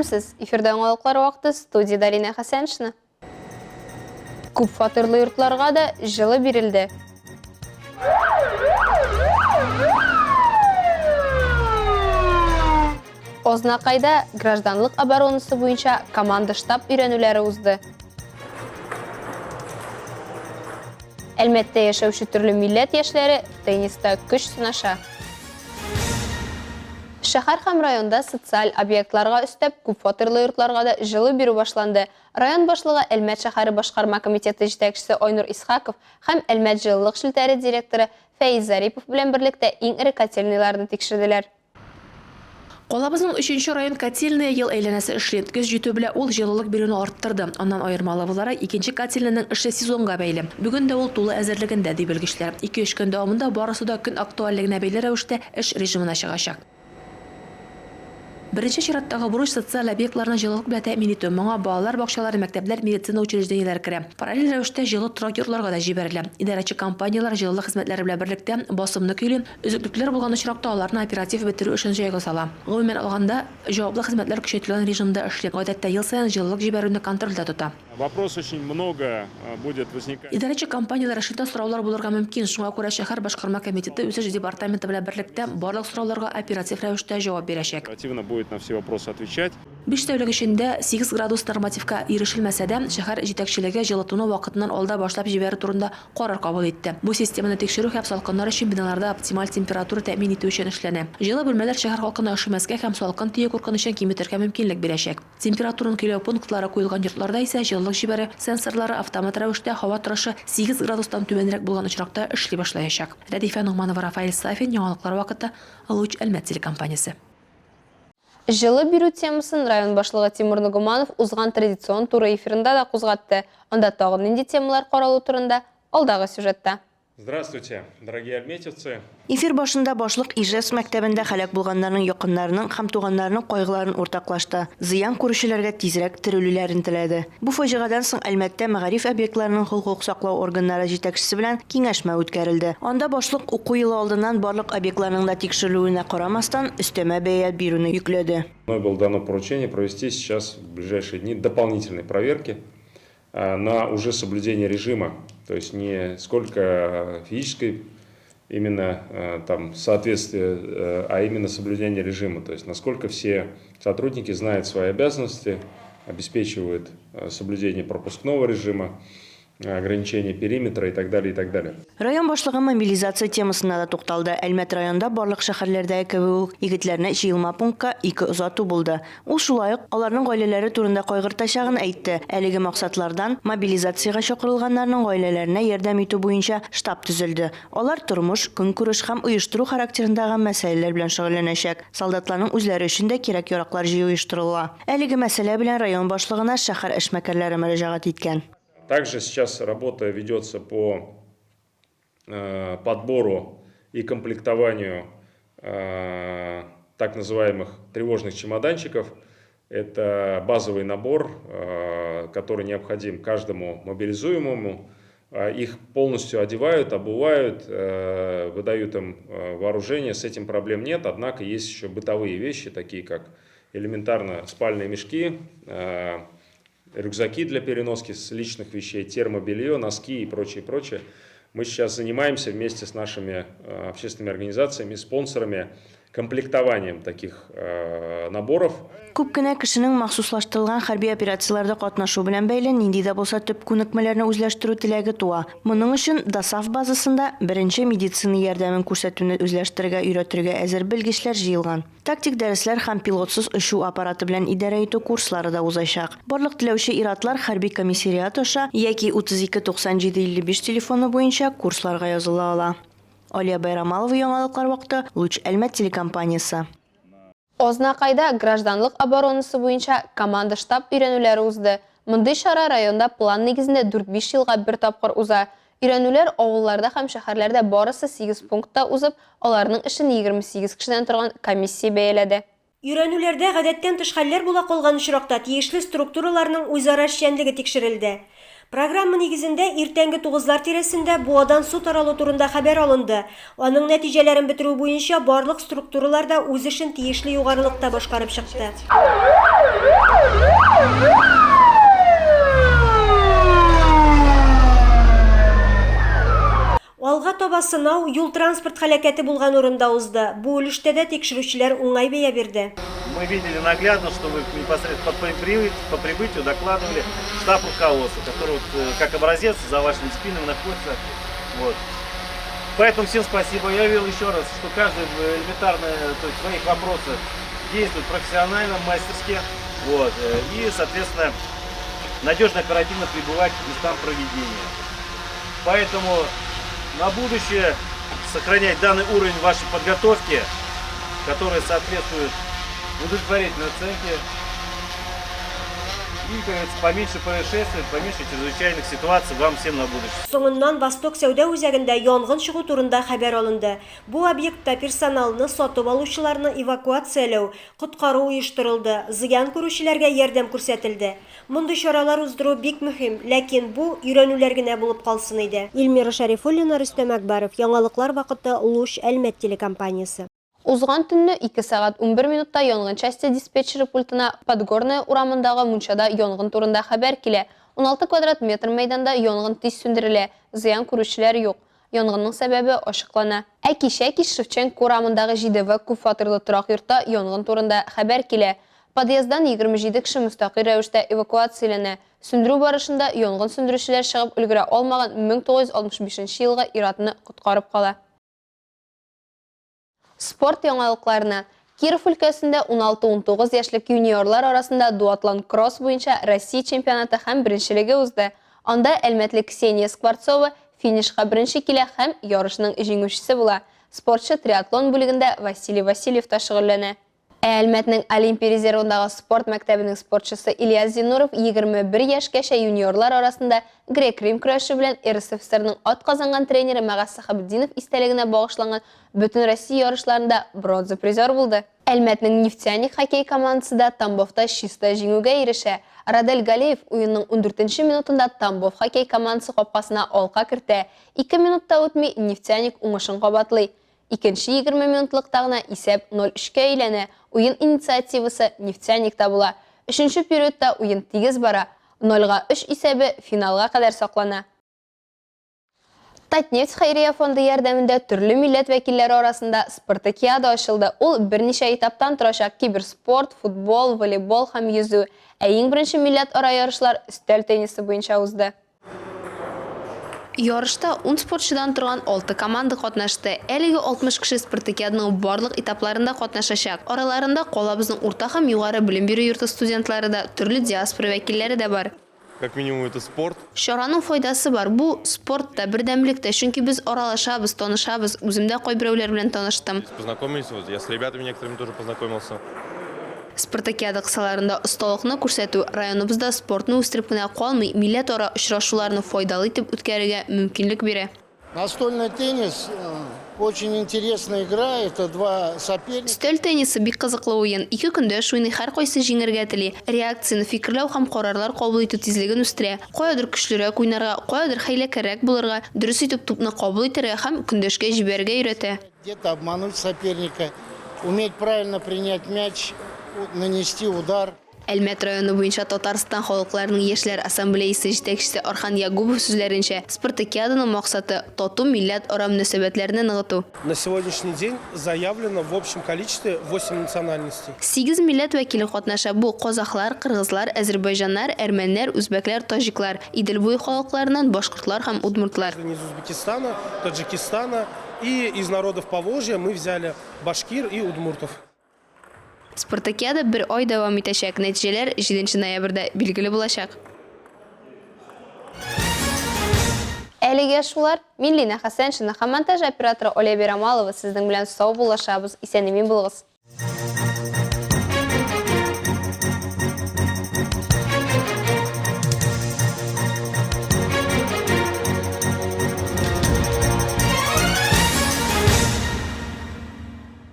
Исәнмесез! Эфирда яңалыклар вакыты, студиядә Алинә Хәсәншина. Күп фатирлы йортларга да җылы бирелде. Азнакайда гражданлык оборонасы буенча команда-штаб өйрәнүләре узды. Әлмәттә яшәүче төрле милләт яшьләре тенниста көч сынаша. Шәһәр һәм районда социаль объектларга өстәп, күпфатирлы йортларга да җылы бирү башланды. Район башлыгы, Әлмәт шәһәре башкарма комитеты җитәкчесе Айнур Исхаков һәм Әлмәт җылылык челтәре директоры Фәиз Зарипов белән берлектә иң эре котельныйларны тикшерделәр. Калабызның өченче район котельные ел әйләнәсе эшли. Көз җитү белә ул җылылык бирүне арттырды. Аннан аермалы буларак, икенче котельныйның эше сезонга бәйле. Бүген дә ул тулы әзерлегендә, ди белгечләр. Ике-өч көн дәвамында барысы да көн актуальлегенә бәйле рәвештә эш режимына чыгачак. Беренче чираттагы бурыч, социаль объектларны җылылык белән тәэмин итү. Моңа балалар бакчалары, мәктәпләр, медицина учреждениеләре керә. Параллель рәвештә җылы торак йортларга да җибәрелә. Идарәче компанияләр җылылык хезмәтләре белән берлектә басымны көйли, Өзеклекләр булган очракта аларны оператив бетерү эшен җайга сала. Гомумән алганда, җаваплы хезмәтләр көчәйтелгән режимда эшли, гадәттә ел саен җылылык җибәрүне контрольдә тота. Вопрос очень много будет возникать. Идарәче компанияләр эшендә сораулар булырга мөмкин, шуңа күрә шәһәр башкарма комитеты үсеш департаменты белән берлектә барлык сорауларга оператив рәвештә җавап бирәчәк. Оперативно будет на все вопросы отвечать. Биш тәүлек эчендә 8 градус нормативка ирешелмәсә дә, шәһәр җитәкчелеге җылытуны вакытыннан алда башлап җибәрү турында карар кабул итте. Бу системаны тикшерү һәм салкыннар өчен биналарда оптималь температура тәэмин итү өчен эшләнә. Җылы бүлмәләр шәһәр халкына өшемәскә һәм салкын тию куркынычын киметергә мөмкинлек бирәчәк. Температураны көйләү пунктлары куелган йортларда исә җылылык җибәрү сенсорлары автомат рәвештә һава торышы 8 градустан түбәнрәк булган очракта эшли башлаячак. Рәдифә Ногманова, Рафаэль Сафин, Яңалыклар вакыты, Луч Әлмәт телекомпаниясе. Җылы бирү темасын район башлыгы Тимур Ногуманов узган традицион туры эфирында да кузгатты. Анда тагын нинди темалар каралу турында, алдагы сюжетта. Здравствуйте, дорогие альметьевцы! Эфир башында башлык Ижевск мәктәбендә һәлак булганнарның якыннарының һәм туганнарының кайгыларын уртаклашты, зыян күрүчеләргә тизрәк терелүләрен теләде. Бу фаҗигадән соң Әлмәттә мәгариф объектларының хокук саклау органнары җитәкчесе белән киңәшмә үткәрелде. Анда башлык уку елы алдыннан барлык объектларның да тикшерелүенә карамастан, өстәмә бәя бирүне йөкләде. Мной было дано поручение провести сейчас в ближайшие дни дополнительные проверки на уже соблюдение режима, то есть не сколько физической именно там соответствие, а именно соблюдение режима, то есть насколько все сотрудники знают свои обязанности, обеспечивают соблюдение пропускного режима, ограничение периметра и так далее, и так далее. Район башлыгы мобилизация темасына да тукталды. Әлмәт районында барлык шәһәрләрдәге кебек үк егетләрне җыелма пунктка ике озату булды. Ул шулай ук аларның гаиләләре турында кайгыртачагын әйтте. Әлеге максатлардан мобилизациягә чакырылганнарның гаиләләренә ярдәм итү буенча штаб төзелде. Алар тормыш, көнкүреш һәм оештыру характерындагы мәсьәләләр белән шөгыльләнәчәк. Солдатларның үзләре өчен дә кирәк-яраклар җыю оештырыла. Әлеге мәсьәлә белән район башлыгына шәһәр эшмәкәрләре мөрәҗәгать иткән. Также сейчас работа ведется по э, подбору и комплектованию э, так называемых тревожных чемоданчиков. Это базовый набор, э, который необходим каждому мобилизуемому. Их полностью одевают, обувают, выдают им вооружение, с этим проблем нет. Однако есть еще бытовые вещи, такие как элементарно спальные мешки, рюкзаки для переноски с личных вещей, термобелье, носки и прочее, прочее. Мы сейчас занимаемся вместе с нашими э, общественными организациями, спонсорами комплектованием таких э, наборов. Күп кенә кешенең махсуслаштырылган хәрби операцияләрдә катнашу белән бәйле нинди дә булса төп күнекмәләрне үзләштерү теләге туа. Моның өчен ДОСААФ базасында беренче медицина ярдәмен күрсәтүне үзләштерергә өйрәтергә әзер белгечләр җыелган. Тактик дәресләр һәм пилотсыз очу аппараты белән идарә итү курслары да узачак. Барлык теләүче ир-атлар хәрби комиссариат аша яки 32 97 55 телефоны буенча курсларга языла ала. Алия Байрамалова Яңалыклар вакыты, Луч Әлмәт телекомпаниясе. Азнакайда гражданлык оборонасы буенча команда-штаб өйрәнүләре узды. Мондый чара районда план нигезендә дүрт-биш елга бер тапкыр уза. Өйрәнүләр авылларда һәм шәһәрләрдә барысы сигез пунктта узып, аларның эшен 28 кешедән торган комиссия бәяләде. Өйрәнүләрдә гадәттән тыш хәлләр була калган очракта тиешле структураларның үзара эшчәнлеге тикшерелде. Программа нигезендә иртәнге тугызлар тирәсендә буадан су таралу турында хәбәр алынды. Аның нәтиҗәләрен бетерү буенча барлык структуралар да үз эшен тиешле югарылыкта башкарып чыкты. Алга таба сынау юл-транспорт һәлакәте булган урында узды. Бу өлештә дә тикшерүчеләр уңай бәя бирде. Мы видели наглядно, что вы непосредственно по прибытию докладывали штаб руководства, который как образец за вашими спинами находится. Поэтому всем спасибо. Я видел еще раз, что каждый элементарно, то есть в своих вопросах действует профессионально, мастерски. И, соответственно, надежно, оперативно прибывать к местам проведения. Поэтому на будущее сохранять данный уровень вашей подготовки, который соответствует удовлетворительной оценке. И, как говорится, поменьше происшествий, поменьше чрезвычайных ситуаций вам всем на будущее. Соңыннан Восток сәүдә үзәгендә янгын чыгу турында хәбәр алынды. Бу объектта персоналны, сатып алучыларны эвакуацияләү, коткару оештырылды, зыян күрүчеләргә ярдәм күрсәтелде. Мондый чаралар уздыру бик мөһим, ләкин бу өйрәнүләр генә булып калсын иде. Илмира Шәрифуллина, Рөстәм Әкбәров, Яңалыклар вакыты, Луч, Әлмәт телекомпаниясе. Узган төнне 2 сәгать 11 минутта янгын часте диспетчеры пультына Подгорная урамындагы мунчада янгын турында хәбәр килә. 16 квадрат метр мәйданда янгын тиз сүндерелә, зыян күрүчеләр юк. Янгынның сәбәбе ачыклана. Ә кичә кич Шевченко урамындагы 7 В күпфатирлы торак йортта янгын турында хәбәр килә. Подъезддан 27 кеше мөстәкыйль рәвештә эвакуацияләнә. Сүндерү барышында янгын сүндерүчеләр чыгып өлгерә алмаган 1965 нче елгы ир-атны коткарып кала. Спорт яңалыкларына. Киров өлкәсендә 16-19 яшьлек юниорлар арасында дуатлон-кросс буенча Россия чемпионаты һәм беренчелеге узды. Анда әлмәтле Ксения Скворцова финишка беренче килә һәм ярышның җиңүчесе була. Спортчы триатлон бүлегендә Василий Васильевта шөгыльләнә. Ә Әлмәтнең Олимпия резервындагы спорт мәктәбенең спортчысы Ильяс Зиннуров 21 яшькәчә юниорлар арасында грек-рим көрәше белән РСФСРның атказанган тренеры Мәгаз Сәхабетдинов истәлегенә багышланган Бөтенроссия ярышларында бронза призер булды. Әлмәтнең Нефтяник хоккей командасы да Тамбовта чиста җиңүгә ирешә. Радель Галеев уенның ундүртенче минутында Тамбов хоккей командасы капкасына алка кертә. Ике минут та үтми, Нефтяник уңышын кабатлый. Икенче 20 минутлыкта гына исәп 0-3 кә әйләнә, уен инициативасы Нефтяник та була. Өченче периодта уен тигез бара, 0 га 3 исәбе финалга кадәр саклана. Татнефть хәйрия фонды ярдәмендә төрле милләт вәкилләре арасында спартакиада ачылды. Ул берничә этаптан торачак, киберспорт, футбол, волейбол һәм йөзү. Ә иң беренче милләтара ярышлар өстәл теннисы буенча узды. Ярышта ун спортчыдан торган алты команда катнашты. Әлеге 60 кеше спартакиаданың барлык этапларында катнашачак. Араларында калабызның урта һәм югары белем бирү йорты студентлары да, төрле диаспора вәкилләре дә бар. Как минимум это спорт. Чараның файдасы бар. Бу, спорт та, бердәмлек тә, чөнки без аралашабыз, танышабыз. Үзем дә кайберәүләр белән таныштым. Познакомились, вот я с ребятами некоторыми тоже познакомился. Спартакиада кысаларында осталыкны күрсәтү районыбызда спортны үстереп кенә калмый, милләтара очрашуларны файдалы итеп үткәрергә мөмкинлек бирә. Настольный теннис, очень интересная игра, это два соперника. Өстәл теннисы бик кызыклы уен. Ике көндәш уйный, һәркайсы җиңәргә тели. Реакцияне, фикерләү һәм карарлар кабул итү тизлеген үстерә. Каядыр көчлерәк уйнарга, каядыр хәйләкәррәк булырга, дөрес итеп тупны кабул итәргә һәм көндәшкә җибәрергә өйрәтә. Где-то обмануть соперника, уметь правильно принять мяч, нанести удар. Әлмәт районы буенча Татарстан халыкларының яшьләр ассамблеясе җитәкчесе Архан Ягубов сүзләренчә, спартакиаданың максаты, тату милләтара мөнәсәбәтләрне ныгыту. На сегодняшний день заявлено в общем количестве восемь национальностей. Сигез милләт вәкиле катнаша, бу, казахлар, кыргызлар, әзербайҗаннар, әрмәннәр, үзбәкләр, таҗиклар, Идел буе халыкларыннан башкортлар һәм удмуртлар. Из Узбекистана, Таджикистана и из народов Поволжья мы взяли башкир и удмуртов. Спартакиада бер ай дәвам итәчәк, нәтиҗәләр җиденче ноябрьдә билгеле булачак. Әлегә шулар. Мин Лина Хәсәншина һәм монтаж операторы Оля Бирамалова сезнең белән саубуллашабыз. Исән-имин булыгыз.